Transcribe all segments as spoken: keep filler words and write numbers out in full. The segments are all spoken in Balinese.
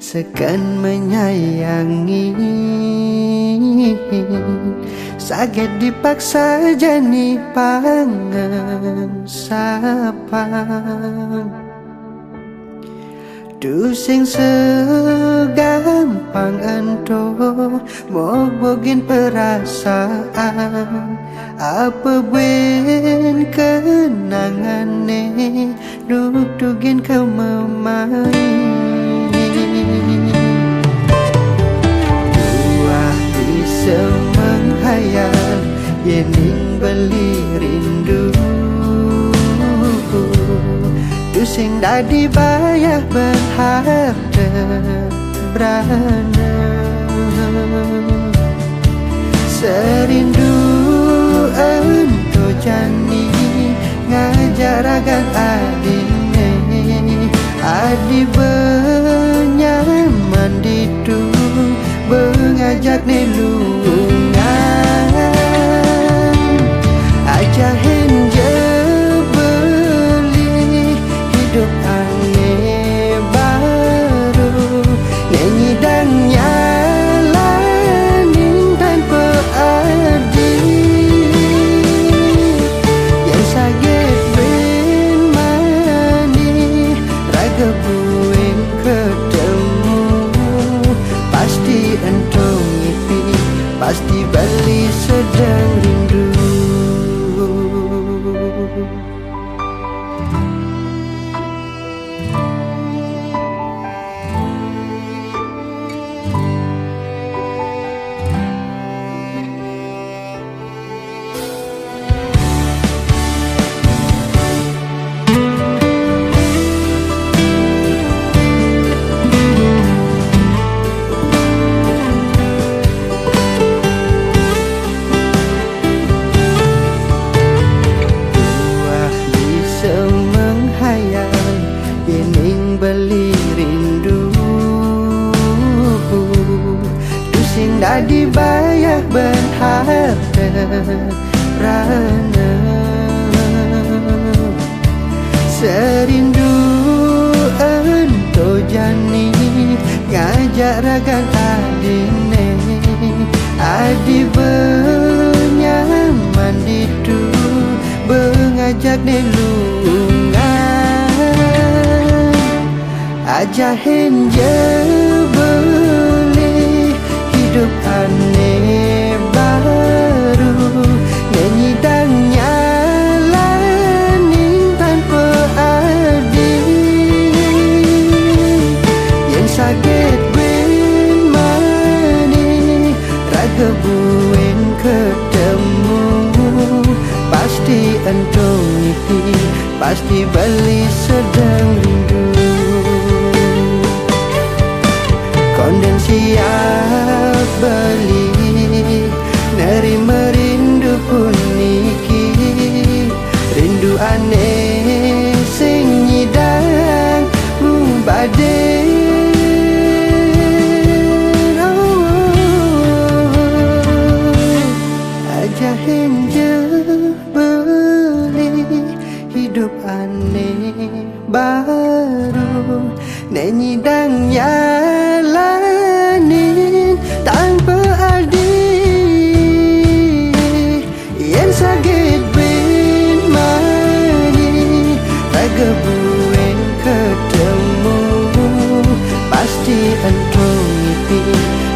Seken menyayangi, saget dipaksa jani pangan sapang. Tusing segampang ento mogbogin perasaan, apa buin kenangan ne duk tugin ke memai. Tuah bisa menghayal, yening beli rindu. Tusing dadi bayah berharta berana. Serindu ento jani ngajak ragan adine. Adi benyaman ditu bengajak ne lungan. Ajahin je beli hidup ane baru, ne nyidang nyalanin tanpa adi. Yang saget buin mani, raga buin ketemu. Pasti ento ngipi, pasti beli sedang rindu. Tuah bisa menghayal, yening beli rindu. Tusing dadi bayah berharta rana. Serindu ento jani ngajak ragan adine. Adi benyaman ditu bengajak ne lungan. Ajahin je beli hidup ane baru, ne nyidang nyalanin tanpa adi. Yang saget buin mani, raga buin ketemu. Pasti ento ngipi, pasti beli sedang rindu. Konden siap beli nerima rindu puniki. Rindu ane sing nyidang mubade. Oh, ajahin je beli hidup ane baru, ne nyidang nyalanin tanpa adi. Yang saget buin mani, raga buin ketemu. Pasti ento ngipi,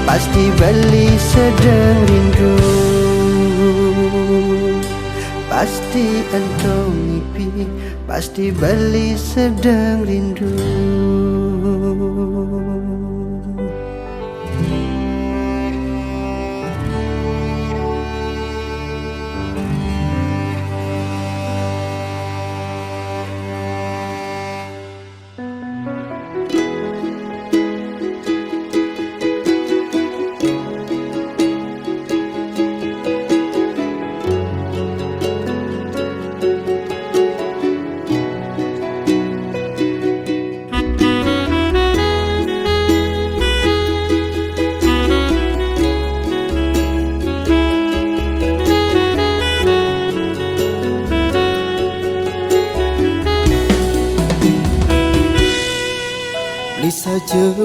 pasti beli sedang rindu. Pasti ento ngipi, pasti beli sedang rindu.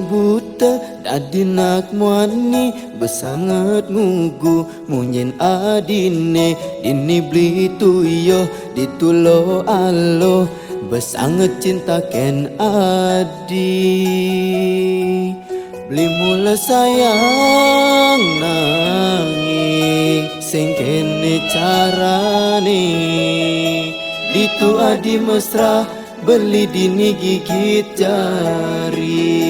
Buta dadi nak muani, besanget ngugu munyin adine, dini beli tuyo ditulo alo, besanget cinta ken adi. Beli mula sayang nanging sing kene carane, ditu adi mesra beli dini gigit jari.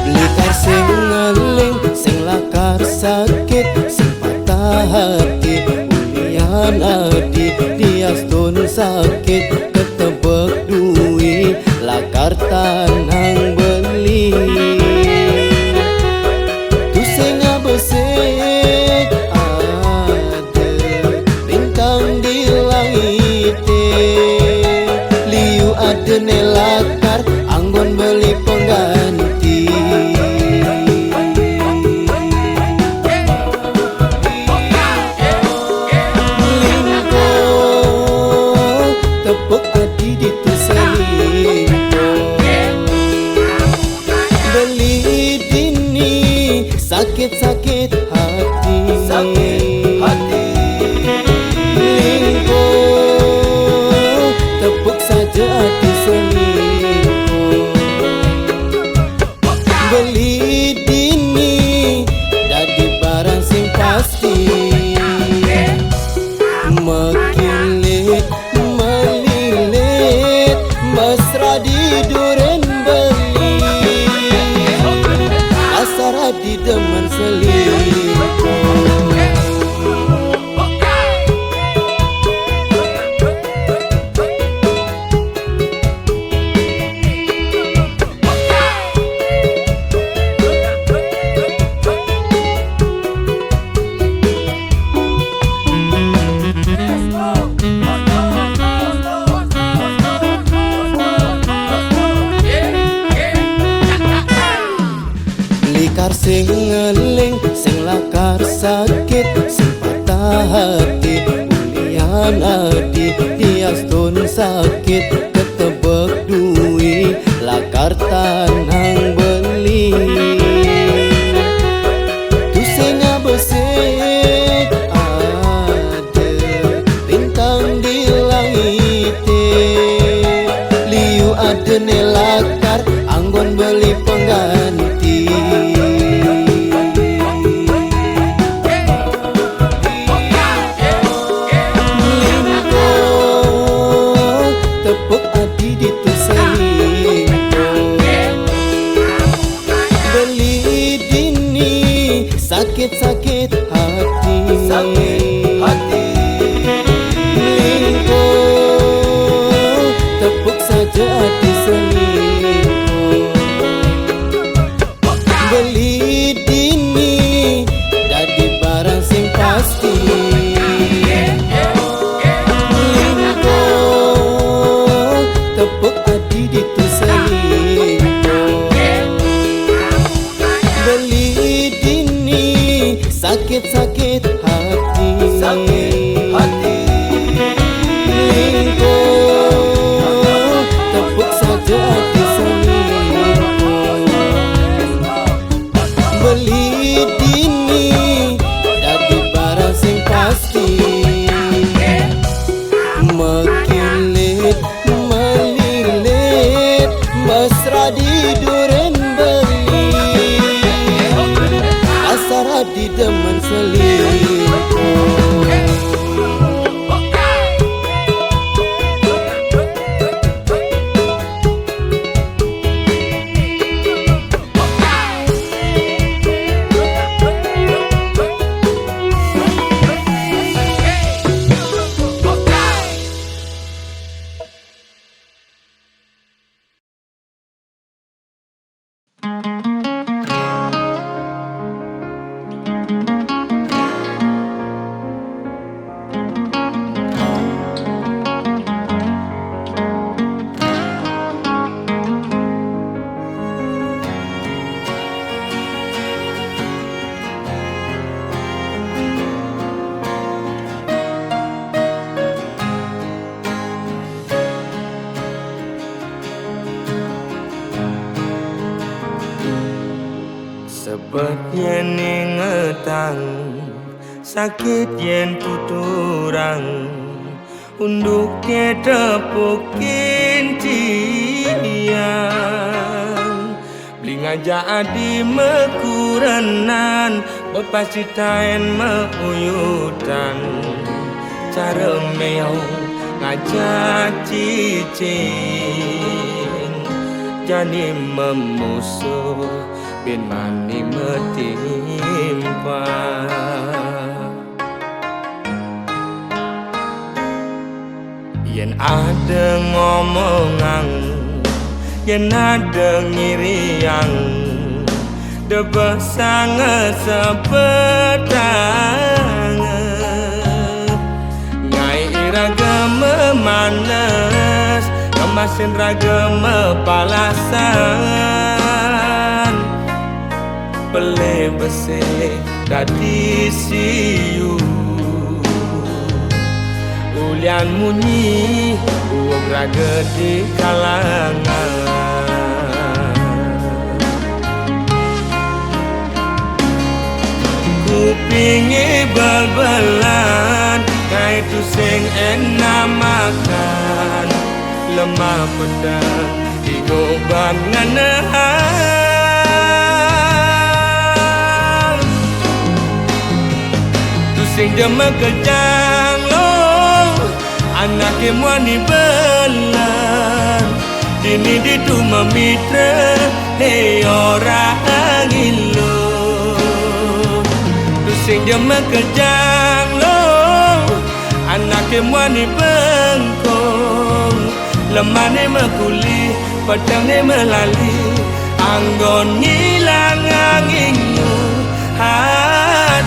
Beli kar sing ngeling, sing lakar sakit, sing patah hati, ulian adi diastun sakit, ketebek dui lakar tanang beli. Tu sing ngabesik ade bintang di langite, liu ade ne lakar anggon beli pengganti. Lingko tepuk adi ditu selingko, beli dini sakit-sakit hati. Sakit hati. Lingko tepuk saja adi selingko, beli dini dadi barang sing pasti. Mekilit melilit mesra di duren beli, asar adi demen selingkuh. Likar sing ngeling, sing lakar sakit, sing patah hati, ulian adi diastun sakit, ketebek dui lakar tanang beli. Tu sing ngabesik ade bintang di langite, liu ade ne lakar anggon beli pengganti. Lingko tepuk adi ditu selingko, beli dini sakit-sakit hati. Sakit hati. Lingko tepuk saja adi selingko, beli dini dadi barang sing pasti. Lingko tepuk adi ditu selingko, beli dini sakit-sakit hati. Sakit hati. Lingko tepuk saja adi selingko, beli dini dadi barang sing pasti. Mekilit melilit mesra di duren beli, asar adi demen selingkuh. Tebet yen ingetang, sakit yen tuturang, unduk ke tepukin tiang. Beli ngajak adi mekurenan, bepasitain meuyutan. Cara meong ngajak cicing, jani memusuh bin mani metimpa. Yen ada ngomongang, yen ada ngiriang, debeh sanget sepetang. Ngai iraga memanes, kemasin raga mepalasan. Pelih besih dadi siu. Ulian munyi uug raga di kalangan. Kupinge bal-balan, kai tusing enam makan. Lemah pedang, igo ban ngenehang. Tusing jema kejang lo, anake muani belan. Dini ditu memitra, he orang ilo. Tusing jema kejang lo, anake muani bengkong. Lemane mekuli, pedangne melali, anggon ngilang angingu hati.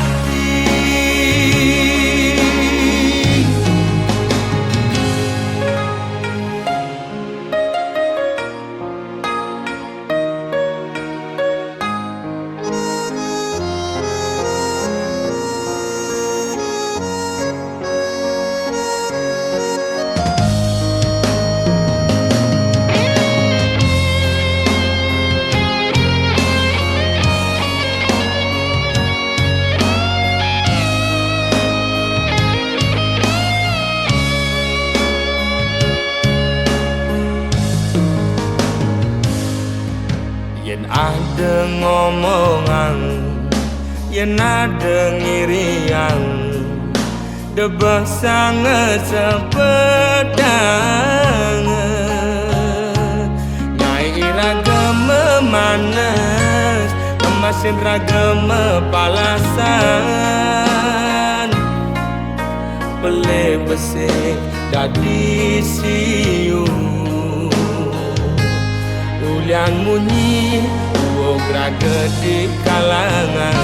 Yen ada ngomongang, yen ada ngiriang, debeh sanget sepedang. Ngai iraga memanes, kemasin raga mepalasan. Pelih besih dadi siu. Ulian munyi uug raga di kalangan.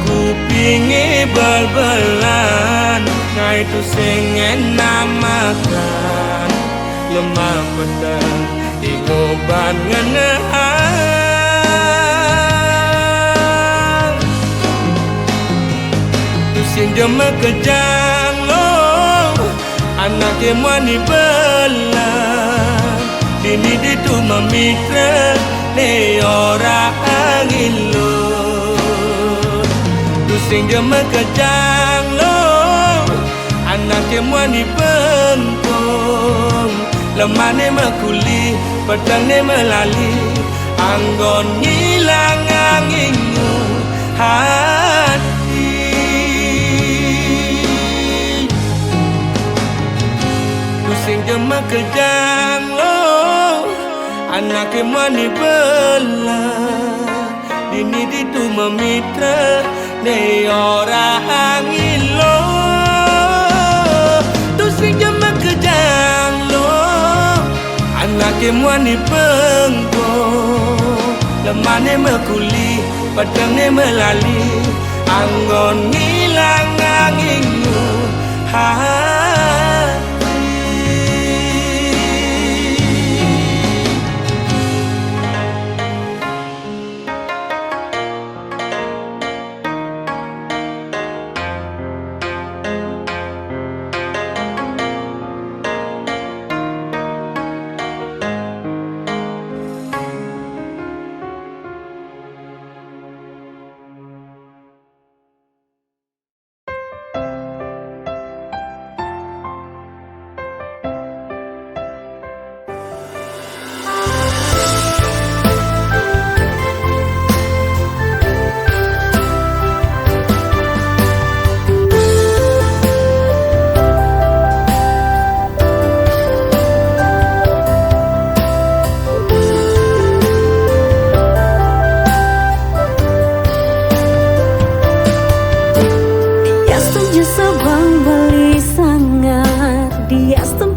Kupinge bal-balan, ngai tusing enam makan. Lemah pedang, igo ban ngenehang. Tusing jema kejang lo, anake muani belan. Dini ditu memitra, ne orang ilo. Tusing jema kejang lo, anake muani bengkong. Lemane mekuli, pedangne melali, anggon ngilang angingu hati. Tusing jema kejang lo, anake muani belan. Dini ditu memitra, ne orang ilo. Tusing jema kejang lo, anake muani bengkong. Lemane mekuli, pedangne melali, anggon ngilang angingu hati.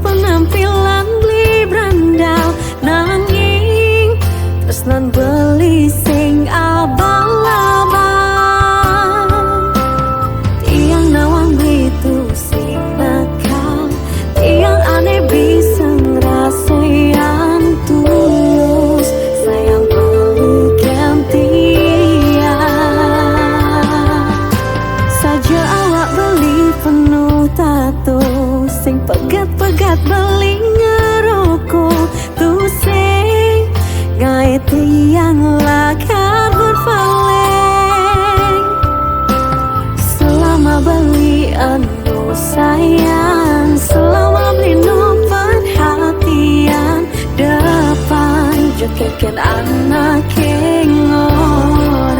Penampilan beli brandal, nanging tresnan beli sing abal-abal. Tiang nawang beli tu sing nakal, tiang ane bisa ngerasain tulus sayang beli ken tiang. Saja awak beli penuh tato, sing pegat-pegat beli ngeroko, tu sing ngai tiang lakar berpaling. Selama beli anu sayang, selama beli no perhatian, depan jekeken anak keng orang.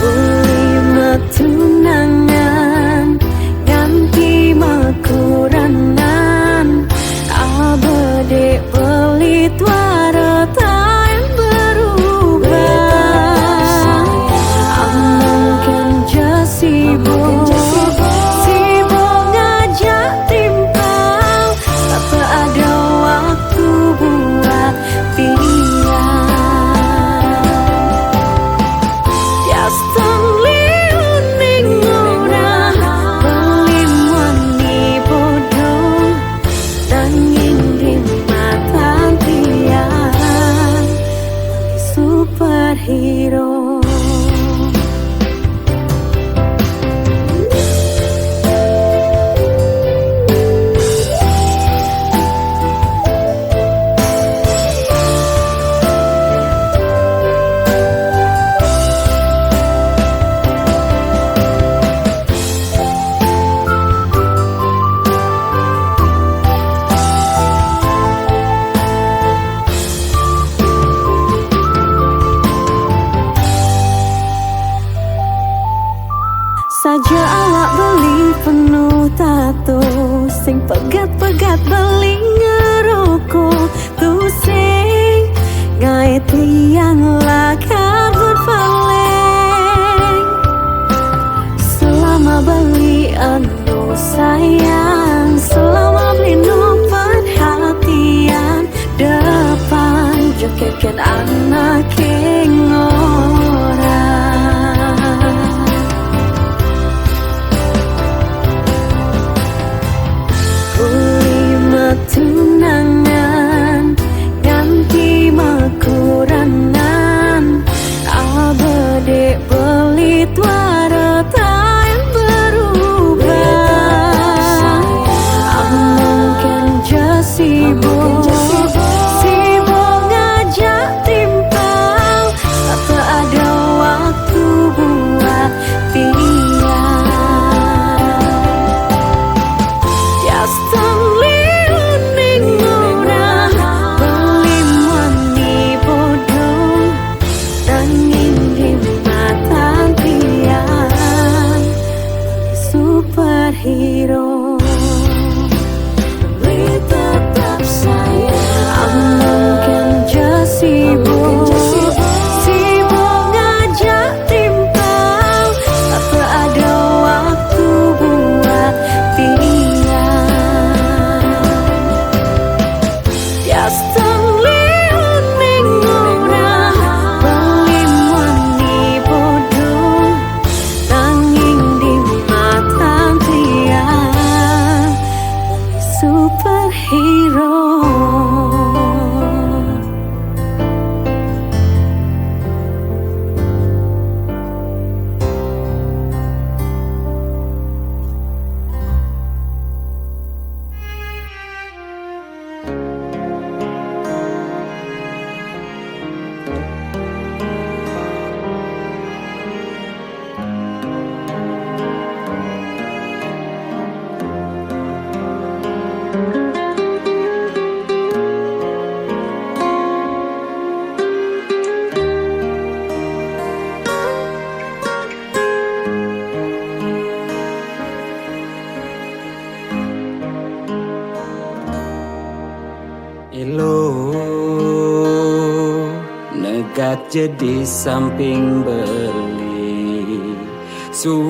Kuli metunangan, ganti makuranan, abede beli tuara tain berubah. Amangken je sibuk, sibuk ngajak timpal, tak ada waktu buat tiang. Tias tengli uning orang, beli muani bodoh, nanging di mata tiang, beli superhero. Saja awak beli penuh tato, sing pegat-pegat beli ngeroko, tu sing ngai tiang lakar berpaling. Selama beli anu sayang, selama beli no perhatian, depan jekeken anak keng orang. Kuli metunangan, ganti makuranan, abede beli tuara tain berubah. Amangken je sibuk, sibuk ngajak timpal, tak ada waktu buat tiang. Tias tengli uning orang, beli muani bodoh, nanging di mata tiang, beli superhero. Beli tetap sayang. Amangken je sibuk, sibuk ngajak timpal, tak ada waktu buat tiang. Tias tengli uning orang, beli muani bodoh, nanging di mata tiang, beli superhero. Elo negak je di samping beli, Suud,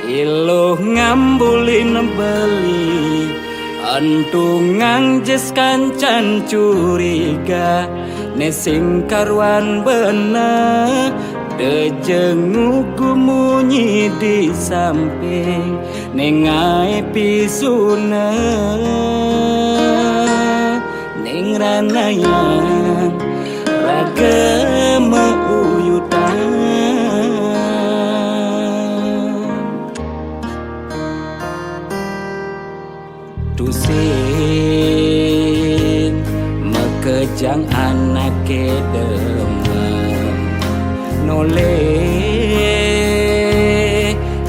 iluh ngambulin beli, antungang jes kancan curiga, ne sing karuan beneh, dejengu gumunyi di samping, ne ngae pisune. Ning ranayang raga mauyutan. Tusin makejang anake demen noleh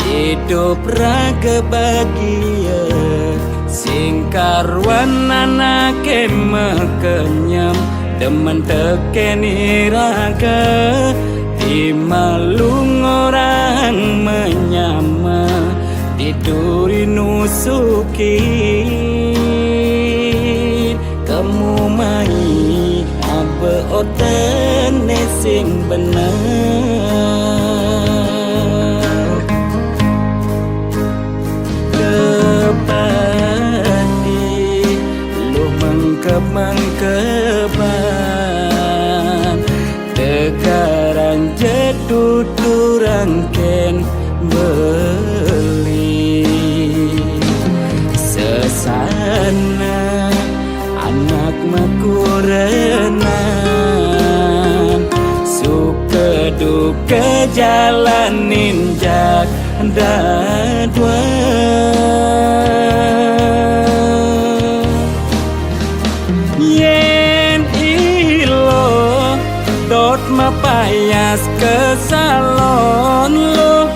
idup raga bagia. Sing karuan anake makenyem, demen tekeni raga, di malung orang menyama, di duri nusuki. Kemu mai apa otene sing beneh. Kepadi lu mengkep-mengkepan, tegaran jetuturang ken beli. Sesana anak makurenan, suka duka jalanin jak dadua. Yen ilo dot mapayas ke salon lo,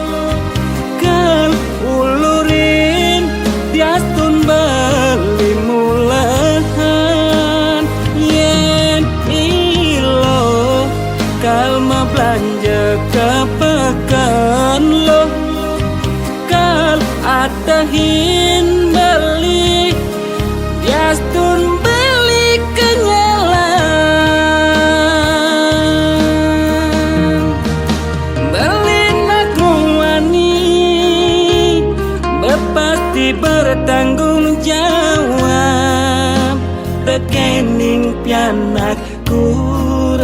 kal ulurin diastun beli mulahan. Yen ilo kal mablanja ke peken lo, kal atahin beli, diastun beli kenyalan. Beli nak muani, bepasti bertanggung jawab, tekening pianak kurenan.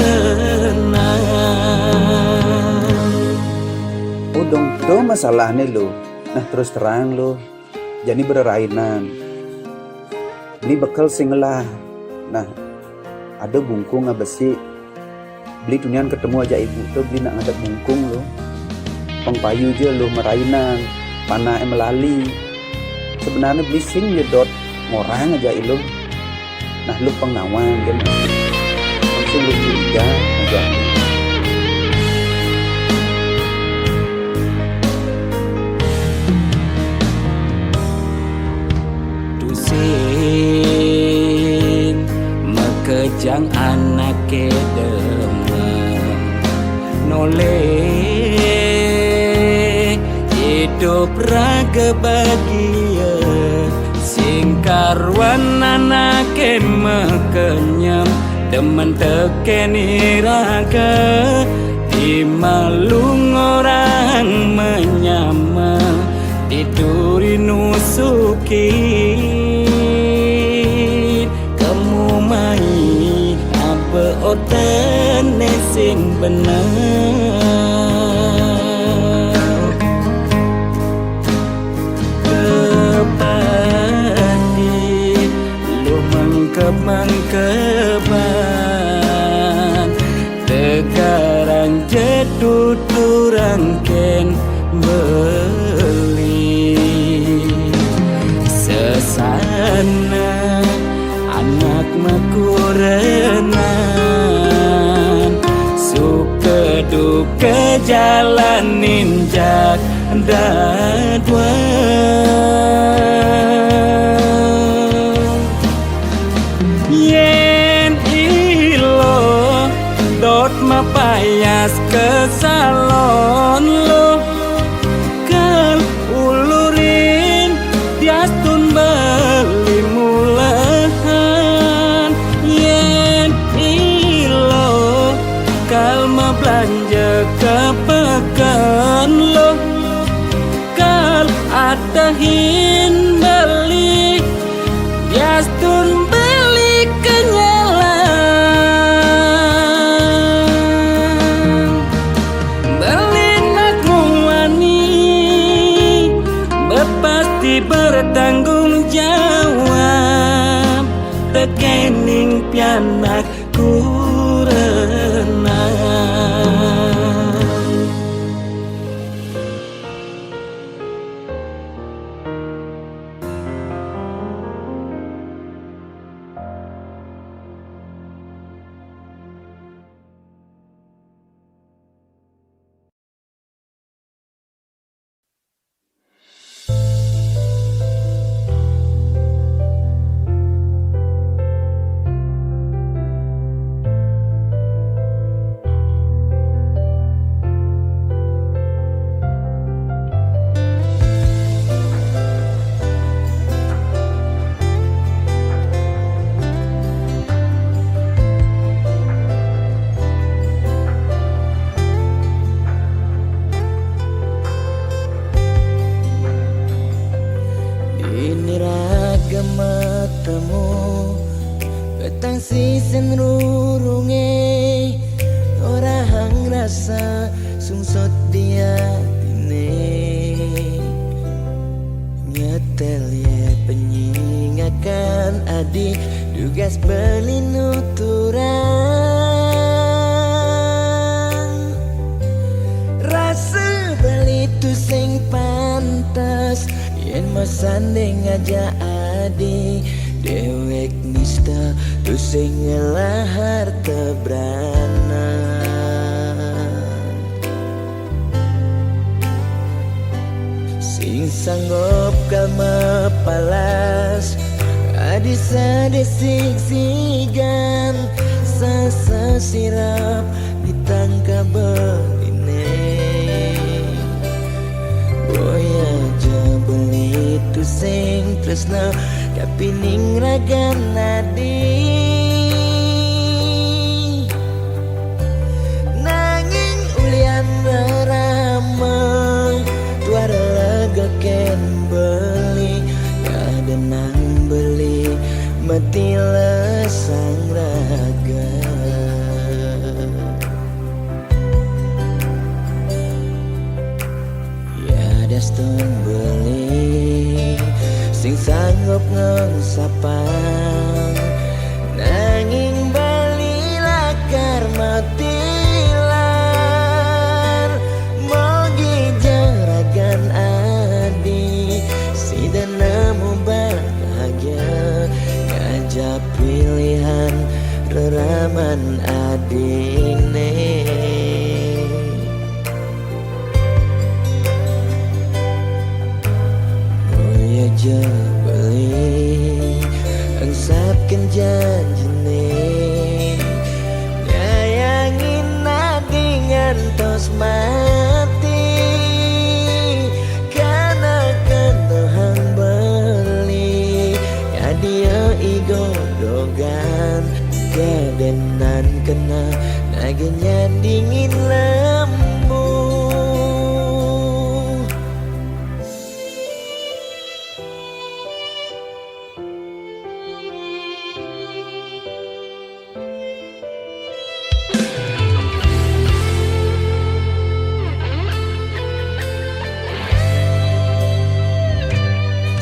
Udung, do masalahne lo. Nah, terus terang lo. Jani bererainan. Beli bekel sing ngelah. Nah, ada bungkung abesi. Beli tunian ketemu aja ibu tu, beli nak ngadep bungkung lo. Pengpayu je lo merainan. Panah em melali. Sebenarnya beli sing nyedot ngorang aja ilo. Nah, lu pengawang je, nah. Langsung lu curiga aja. Tusin makejang anake demen noleh idup raga bagia. Sing karuan anake makenyem, demen tekeni raga, di malung orang menyama, di duri nusuki. Kemu mai apa otene sing beneh. Kepadi lu mengkep-mengkepan, tegaran jetuturang ken beli. Sesana anak makurenan, suka duka jalanin jak dadua. Yen ilo dot mapayas ke salon lo, kal ulurin diastun beli mulahan. Yen ilo kal mablanja ke In beli, biastun beli kenyalang. Beli nak muani, bepasti bertanggung jawab. Tekening pianak kurenang. Ini ragam matamu, petang sisen rurunge, orahang rasa sungsut dia dine. Nyetel ye penyingakan adi, dugas beli nuturang. Rasa beli tu sing pantas, yen masanding aja adi, dewek nista tu sing ngelahar tebranan. Sing sanggup ka mapalas, adi sadesig-sigan, sasasirap ditangka beline. Boya ja beli tu sing tresna, kapining ragan adi. Nanging ulian rerama, tuara lega ken beli, kada nang beli, mati lesang raga. Ya dastun beli, sing sanggup ngon sapang, nanging beli lakar matilan. Mogi jeragan adi, sida nemu bahagia, ngajak pilihan reraman adine. Boya ja beli, engsapken janjine, nyayangin adi ngantos mati. Kanakan dohang beli, kadia igo dogan, kedenan kena, nage nyandingin lembu.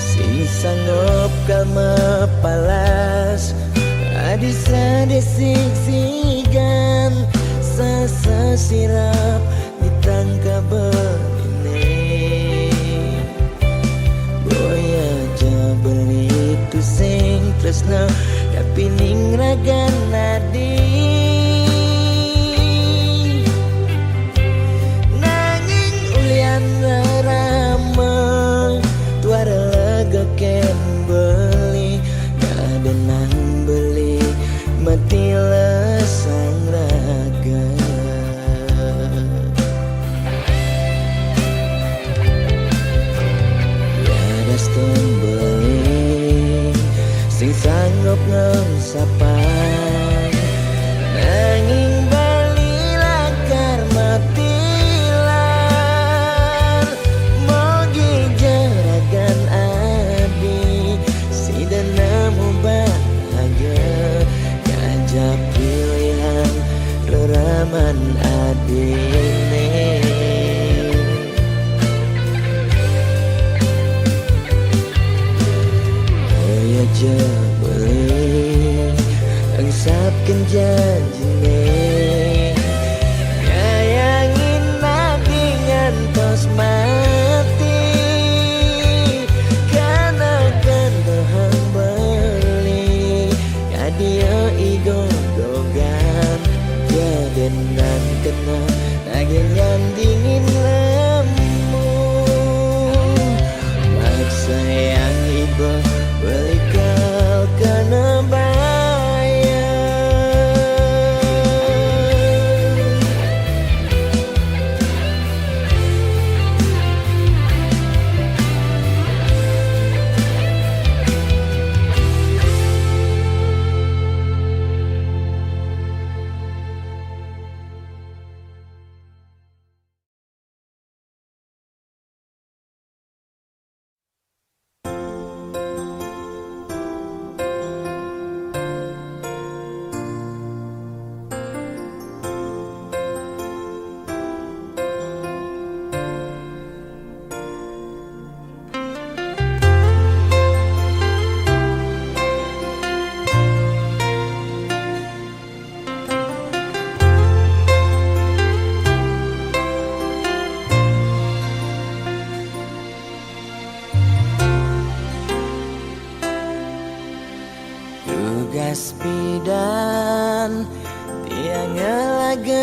Sing sanggup ka mapalas, adi sadesig-sigan, sasasirap ditangka beline. Boya ja beli tu sing tresna, kapining ragan adi. Nanging ulian rerama, tuara lega ken beli, kada nang beli, mati lesang raga.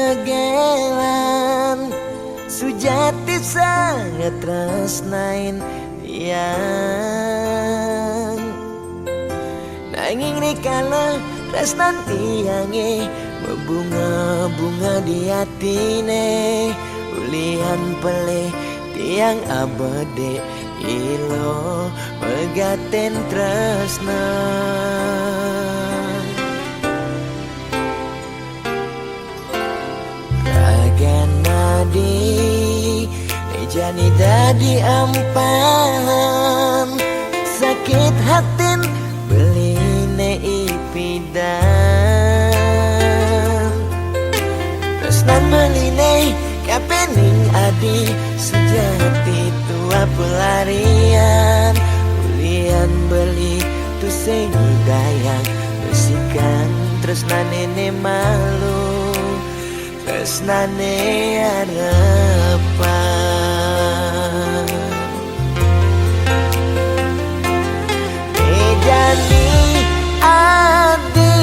Gelan sujati sangat tresnain tiang. Nanging rikala tresnan tiange bebunga-bunga di atine, ulian pelih tiang abede ila megaten tresna. Ragan adi, ne jani dadi ampahan, sakit hatin beline ipidan. Tresnan beline kapening adi, sujati tua pelarian, ulian beli tusing dayang, besikan tresnane ne malu, tresnane arepan. Ejani adi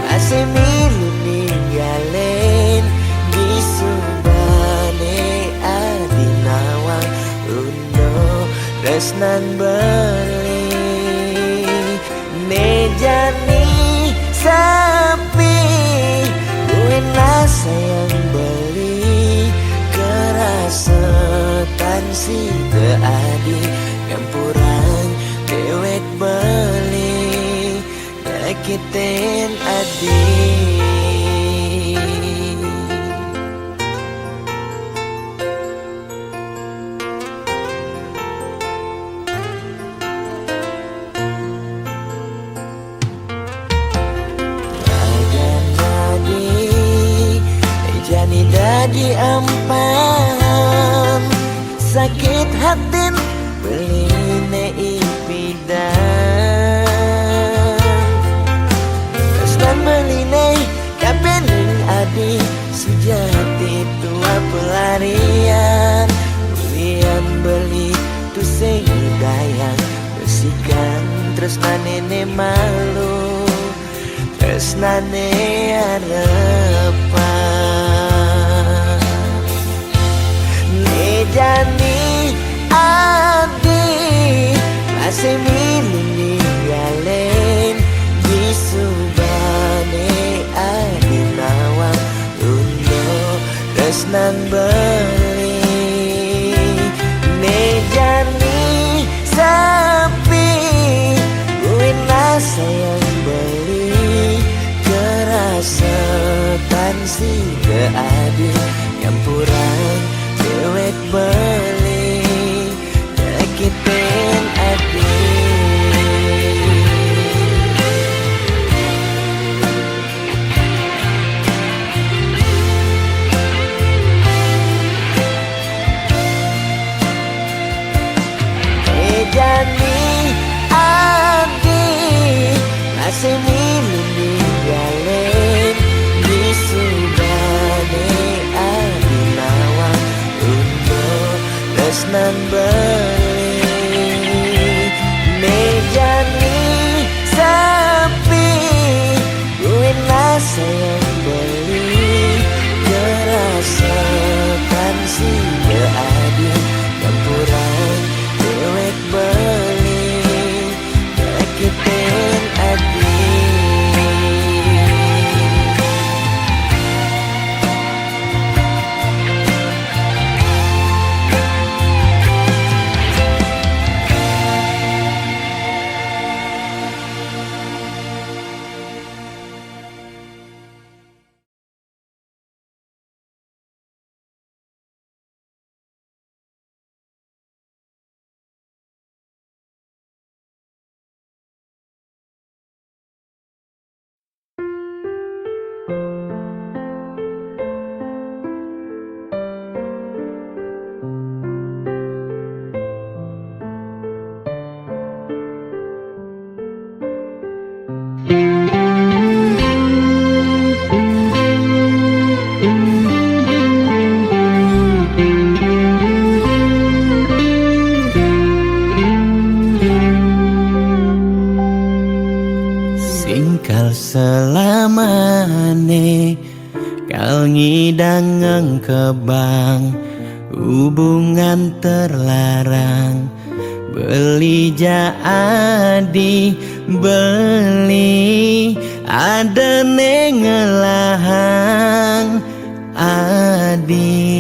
masih milu ninggalen, di subane adi nawang undo tresnan beli. Ne jani sapi, buin lah sayang beli, kerasetan sida adi, ngampurang dewek beli, nyakitin adi. Ragan adi, jani dadi ampahan, sakit hatin beline ipidan. Tresnan beline kapening adi, sujati tua pelarian, ulian beli tusing dayang, besikan tresnane ne malu, tresnane arepan. Ne jani adi, masih milu ninggalen, di subane adi nawang undo tresnan beli. Ne jani sapi, buin lah sayang beli, kerasetan sida adi, ngampurang dewek beli, nyakitin adi. Ejani adi, masih milu ninggalen, di subane adi nawang undo tresnan beli. Ne jani sapi, buin lah sayang beli, kerasetan sida adi, ngampurang dewek beli, nyakitin adi. kebang, hubungan terlarang. Beli ja adi, beli ada ne ngelahang adi.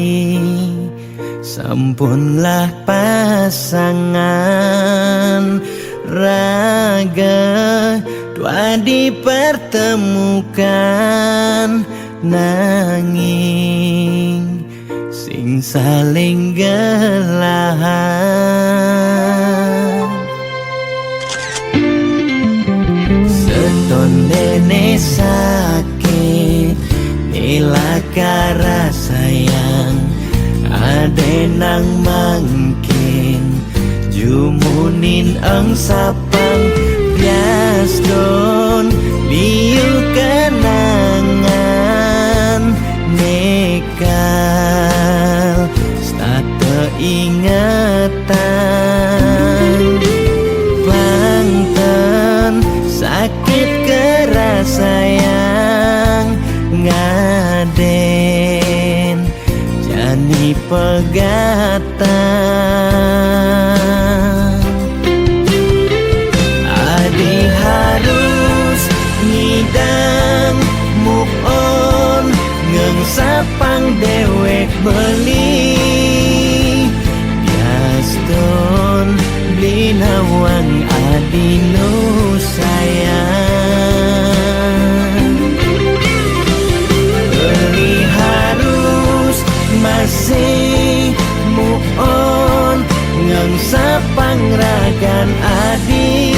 Sampunlah pasangan raga tua dipertemukan, nanging sing saling gelahan. Setonde ne sakit, nila karasayang, ade nang mangkin jumunin eng sapang, piaston liu kenangan, nekal state ingetan. Bangten sakit kerasayang, ngaden jani pegatan. Adi harus ngidang move on, ngengsapang dewek beli. Piaston beli nawang adi nu sayang. Beli harus masih move on, ngengsapang ragan adi.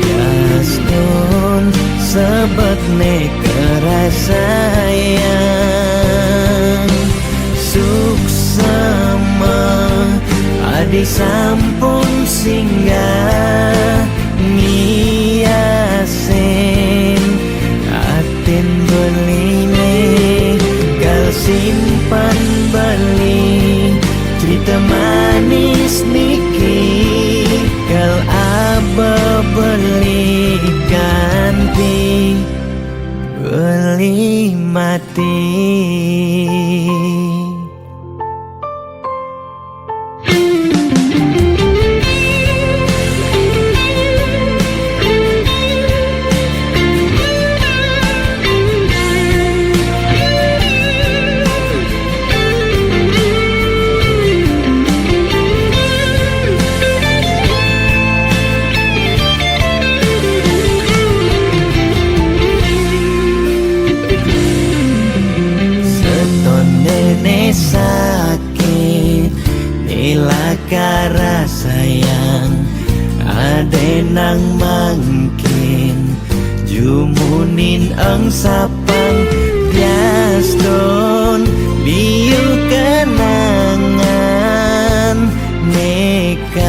Piaston sebet ne kerasayang. Suksema adi sampun singgah ngiasin atin beline, kal simpan beli cerita manis niki, kal aba beli ganti beli mati. Setonde ne sakit, nila karasayang, ade nang mangkin jumunin eng sapang, piaston liu kenangan, nekal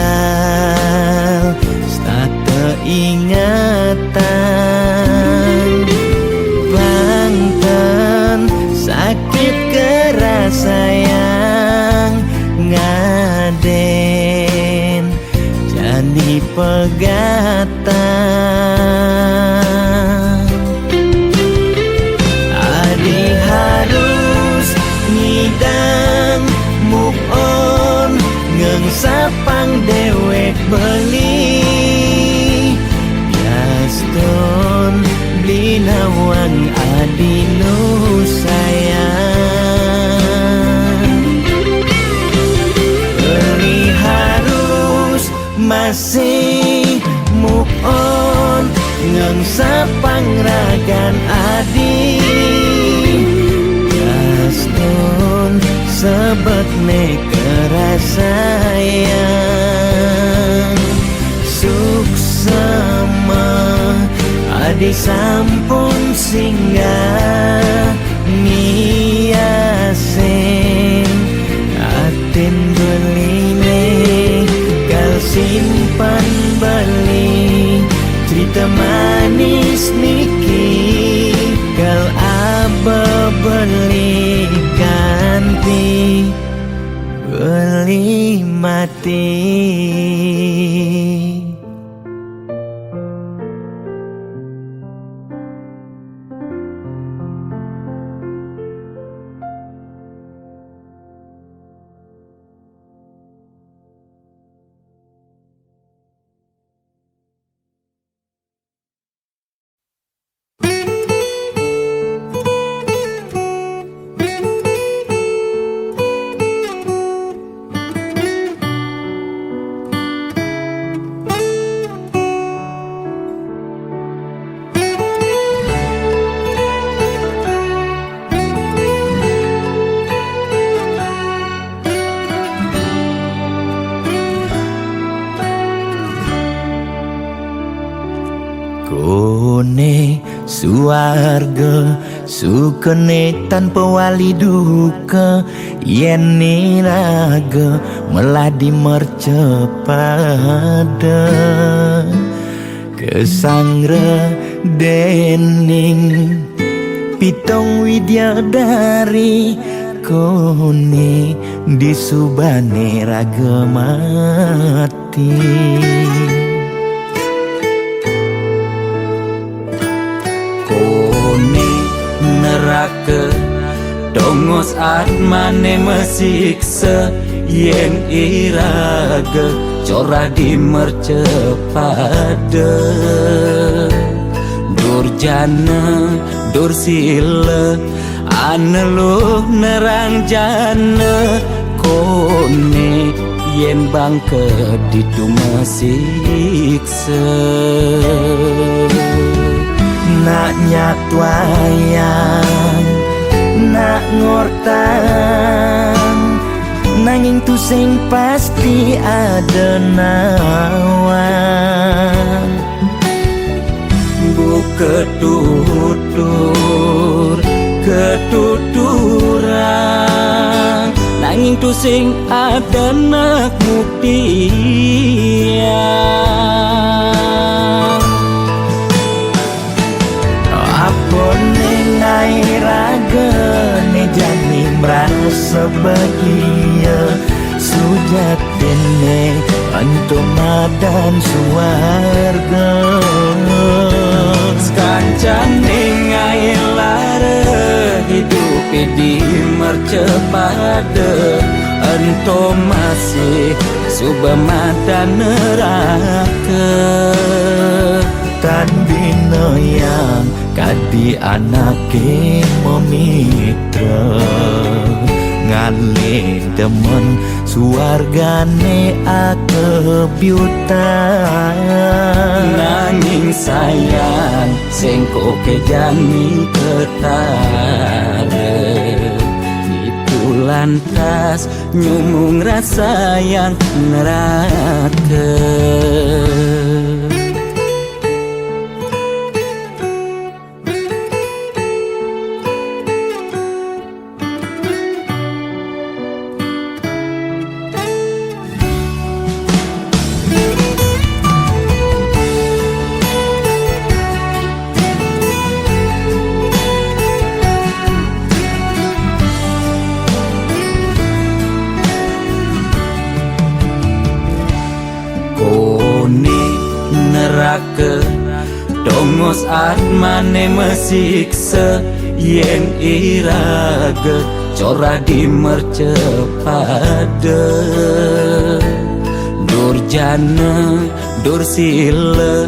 state ingetan. Bangten sakit kerasayang, ngaden jani pegatan. Adi harus ngidang move on, ngengsapang dewek beli. Piaston beli nawang adi nu sayang. Beli harus masih move on, ngengsapang ragan adi. Piaston sebet ne kerasayang. Suksema adi sampun singgah ngiasin atin beline, kal simpan beli cerita manis niki, kal aba beli ganti beli mati. Suwarga sukene tanpa wali duka, yen iraga meladi mercepada. Kesanggra dening pitung widyadari, kone disubane raga mati. Kone neraka, tongos atmane mesiksa, yen iraga corah di mercepada. Durjana, dursila, aneluh nerang jana, kone yen bangka ditu mesiksa. Nak nyatwayang, nak ngortang, nanging tusing pasti ada nawang. Mbok ketutur, ketuturang, nanging tusing ada nak buktiang. Apa ning ae ragane jani merasa bahagia, sujatine ento madan suwarga. Sekancane ngae lara hidup di mercepada, ento masih suba madan neraka. Tan bina yang kadi anake memitra, ngalih demen suwargane akebyutan. Nanging sayang, sengko kejani ketara, itu lantas nyumung rasa yang neraka. Kone neraka, tongos atmane mesiksa, yen iraga corah di mercepada. Durjana, dursila,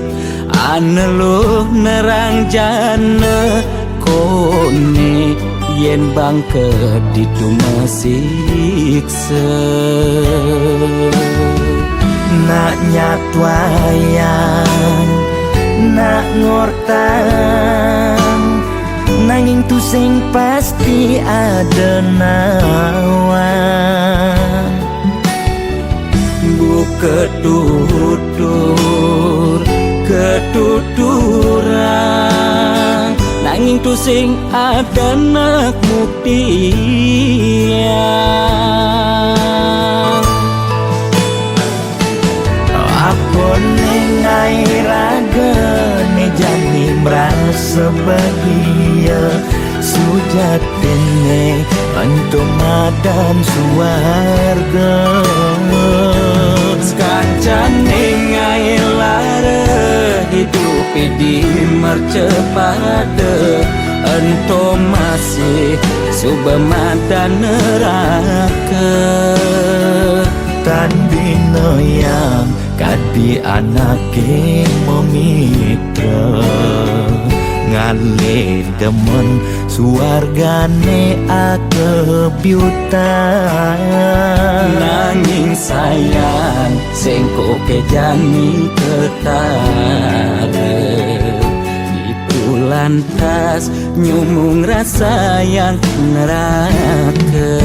aneluh nerang jana, kone yen bangka ditu mesiksa. Nak nyatwayang, nak ngortang, nanging tusing pasti ada nawang. Mbok ketutur, ketuturang, nanging tusing ada nak buktiang. Apa ning ae ragane jani merasa bahagia, sujatine ento madan suwarga. Sekancane ngae lara hidup di mercepada, ento masih suba madan neraka. Tan bina yang kadi anake memitra, ngalih demen suwargane akebyutan. Nanging sayang, sengko kejani ketara, itu lantas nyumung rasa yang neraka.